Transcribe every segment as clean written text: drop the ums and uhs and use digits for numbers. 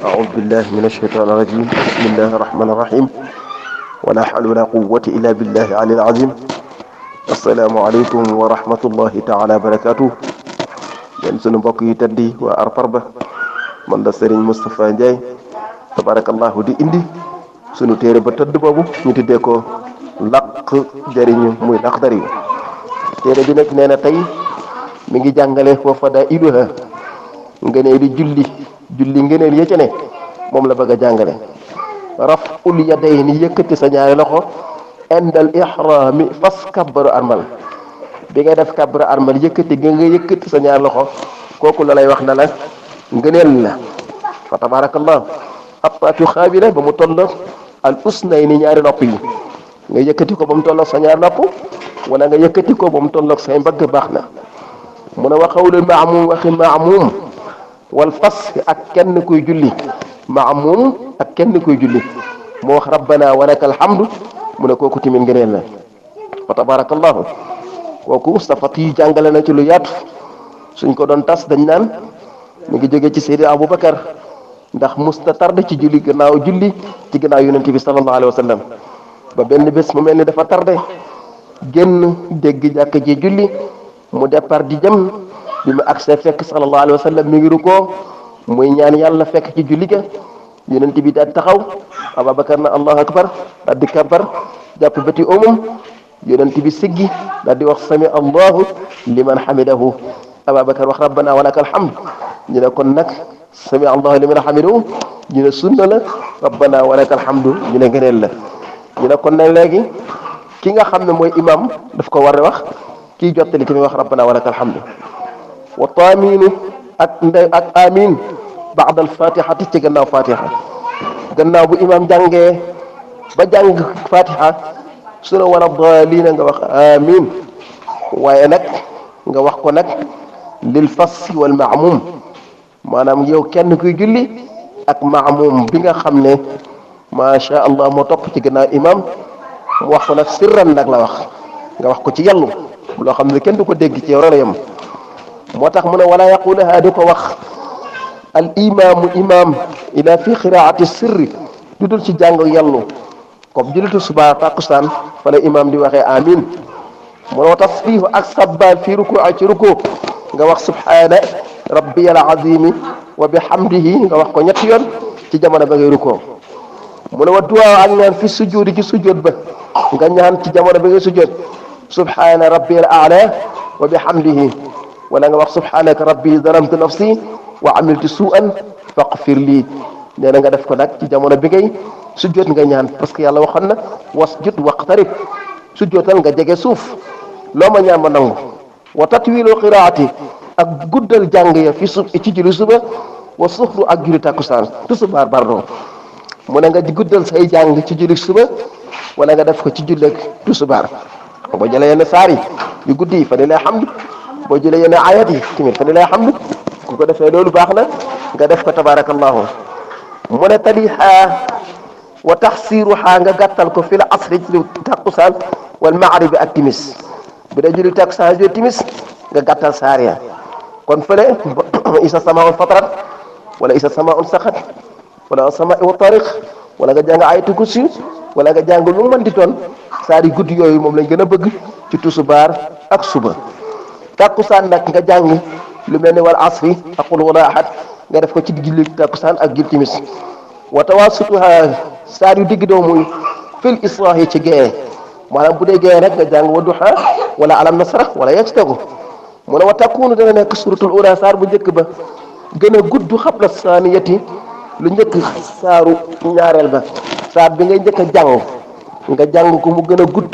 أعوذ بالله من الشيطان الرجيم بسم الله الرحمن الرحيم ولا حول ولا قوة إلا بالله العلي العظيم السلام عليكم ورحمة الله تعالى وبركاته yéen sunu mbokk yi teddi waa Arparba man la Serigne Moustapha Ndiaye tabarakallahu di indi sunu téere ba tëdd boobu ñu tuddee ko laq jëriñu muy Laxdari téere bi nag nee na tey mi ngi jàngale wa fadailuha ngëneel di julli ngëneel ya ca ne moom la bëgg a jàngale raful yadayni yëkkati sa ñaari loxo indal ihrami fas kabbaru armal bi ngay def kabbaru armal yëkkati nga yëkkati sa ñaari loxo kooku la lay wax na la ngëneel la fa tabarakallah appaatu xaabila ba mu toll al usnayni ñaari nopp yi nga yëkkati ko ba mu tolloog sa ñaari nopp wala nga yëkkati ko ba mu tolloog say mbagg baax na mu ne wa qawlul maamum waxi maamum wal fas ak kenn kuy julli maamum ak kenn kuy julli moo wax rabbana wa lakal hamdu mu ne kooku tamit ngëneel la fa tabarakallahu kooku safat yi jàngale na ci lu yaatu suñ ko doon tas dañ naan mi ngi jóge ci Seydi Aboubacar ndax musta tarde ci julli gannaaw yonent bi sallallahu alayhi wa sallam ba benn bés mu mel ni dafa tarde génn dégg jàkk ji julli mu départ di jëm bi mu agsee fekk sallallahu alayhi wa sallam mi ngi rukkoo muy ñaan yàlla fekk ci julli ga yonent bi daal taxaw Aboubacar na allahu akbar daal di kabbar jàpp bëti omum yonent bi siggi daal di wax sami allahu liman hamidahu Aboubacar wax rabbana wa lakal hamd ñu ne kon nag sami allahu liman hamidahu ñu ne sunna la rabbana wa lakal hamdu ñu ne ngëneel la ñu ne kon nag léegi ki nga xam ne mooy imam daf ko war a wax kii jottali ki muy wax rabbana wa lakal hamdu wa taaminu ak amin baad al fatihati ci gannaaw fatiha gannaaw bu imam jàngee ba jàng fatiha su ne wala daalina nga wax amin waaye nag nga wax ko nag lil fas wal maamum maanaam yow kenn kuy julli ak maamum bi nga xam ne macha allah moo topp ci gannaaw imam mu wax ko nag sirran nag la wax nga wax ko ci yàllu loo xam ne kenn du ko dégg ci yow rek la yem moo tax mu ne wala yaqulaha du ko wax al imam ila fi qiraati sirri du dul ci jàng yàllu comme jullitu suba takusaan fa la imam di waxee amin mu ne wa tasbihu ak sabbal fi ruku ci ruku nga wax subhana rabbiyal azimi wa bihamdihi nga wax ko ñetti yoon ci jamono ba ngay ruku mu ne wa duwaa ak ñaan fi sujudi ci sujud ba nga ñaan ci jamono ba ngay sujud subhana rabbiyal a'la wa bihamdihi wala nga wax subhanaka rabbi zalamtu nafsi wa amiltu su'an faghfir lii nee na nga def ko nag ci jamono bi ngay sujjóot nga ñaan parce que yàlla waxoon na wasjud waqtarib sujjóotal nga jege suuf loo ma ñaan ma nangu wa tatwilu qiraati ak guddal jàng ya fi suuf ci julli suba wa suxlu ak julli takkusaan tusubaar pardon mu ne nga guddal say jàng ci julli suba wala nga def ko ci julli tusubaar boo jëlee yenn saar yi yu guddi yi fa ni lay hamdu boo jëlee yenn ayat yi tamit fa ni lay hamdu ku ko defee loolu baax na nga def ko tabarakallahu mu ne taliha wa taxsiruha nga gàttal ko fil asri ci takkusaan wal maghribi ak timis bu dee julli takkusaan julli timis nga gàttal saar ya kon fële isa samaa'un fatarat wala isa samaa'un saqat wala samaa'i wa tariq wala nga jàng ayatul kursi wala nga jàng lu mu mën di toon saar yi guddi yooyu moom lañ gën a bëgg ci tusubaar ak suba takkusaan nag nga jàng lu mel ni wal asri ak qul huwallahu ahad nga def ko ci julli takkusaan ak julli timis wa tawaasutuha saar yu digg doomu fil israhi ci gee maanaam bu dee gee rek nga jàng wa duha wala alam nasra wala yegg tegu mu ne wa takunu dana nekk suratul ula saar bu njëkk ba gën a gudd xabla saaniyati lu njëkk saaru ñaareel ba saar bi ngay njëkk a jàng nga jàng ko mu gën a gudd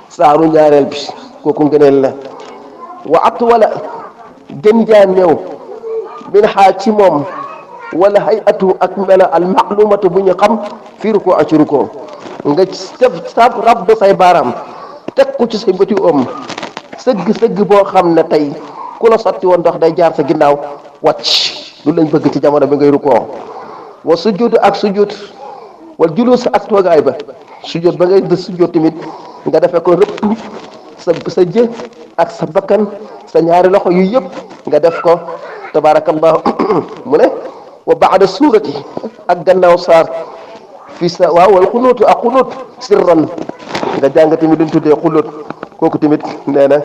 saaru ñaareel bi kooku ngëneel la wa at wala gën jaa néew min xaa ci moom wala hayatu ak mela al ma'lumatu bu ñu xam fii ruko ak ci ruko nga sab rabb say baaraam teg ko ci say bëti om sëgg boo xam ne tey ku la sotti woon ndox day jaar sa ginnaaw wàcc lu lañ bëgg ci jamono bi ngay ruko wa sujud ak sujud wal julus ak toogaay ba sujud ba ngay sujud tamit nga defe ko rëpp sa jë ak sa bakkan sa ñaari loxo yu yëpp nga def ko tabarakallahu mu ne wa baada suurati ak gannaaw saar fi sa waaw wal xunóotu ak xunóot sirran nga jàng tamit luñ tuddee xunóot kooku tamit nee na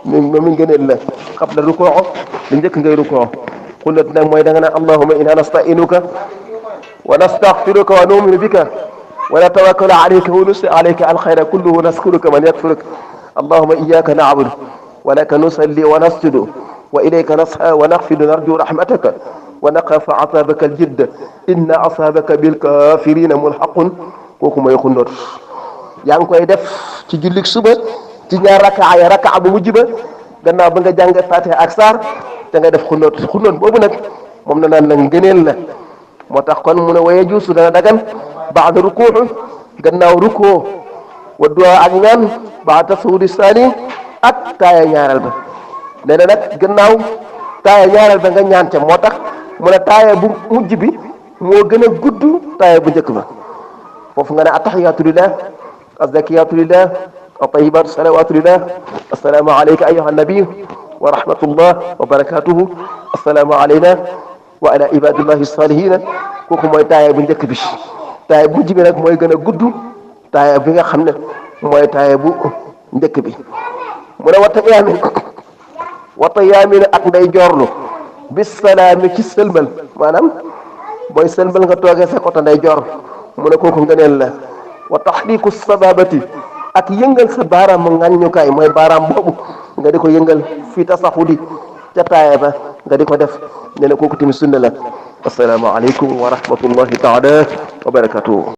mi ngëneel la qabla rukoo li njëkk ngay rukoo xunóot nag mooy da nga naan allahumma inna nastainuka wa nastaghfiruka wa nu'minu bika wa natawakkalu alayka wa nusni alayka alxayra kulluhu naskuruka man yakfuruk allahumma iyyaka na'budu wa laka nusalli wa nasjudu wa ilayka nas'a wa nakhfidu narju rahmataka wa naqafu asabaka aljidda inna asabaka bilkafirina mulhaqun kooku mooy xunóot yaa ngi koy def ci jullik suba ci ñaar rakaa ya rakaa bu mujj ba gannaaw ba nga jàngee fatiha ak saar te nga def xunóot boobu nag moom na naan la ngëneel la moo tax kon mu ne waye juusu dana dagan baada rukuu gannaaw rukoo wa duwaa ak ñaan baada tasawudi saani ak taaya ñaareel ba nee na nag gannaaw taaya ñaareel ba nga ñaan ca moo tax mu ne taaya bu mujj bi moo gën a gudd taaya bu njëkk ba foofu nga ne attahiyaatu lillah azzakiyaatu lillah at-tayyibaatu salawaatu lillah assalaamu alayka ayyuha nabi wa rahmatullah wa barakatuhu assalaamu alayna wa ala ibadillahi salihina kooku mooy taaya bu njëkk bi taaya bu mujj bi nag mooy gën a gudd taaya bi nga xam ne mooy taaya bu njëkk bi mu ne wata yaamin ak nday joorlu bis salaami ci sëlmal maanaam booy sëlmal nga toogee sa côté nday joor mu ne kooku ngëneel la wa taxliiku sababati ak yëngal sa baaraam ngàññukaay mooy baaraam boobu nga di ko yëngal fii tasaxudi ca taaya ba nga di ko def nee na kooku tamit sunna la assalaamu aleykum wa rahmatullahi taala wa barakatuhu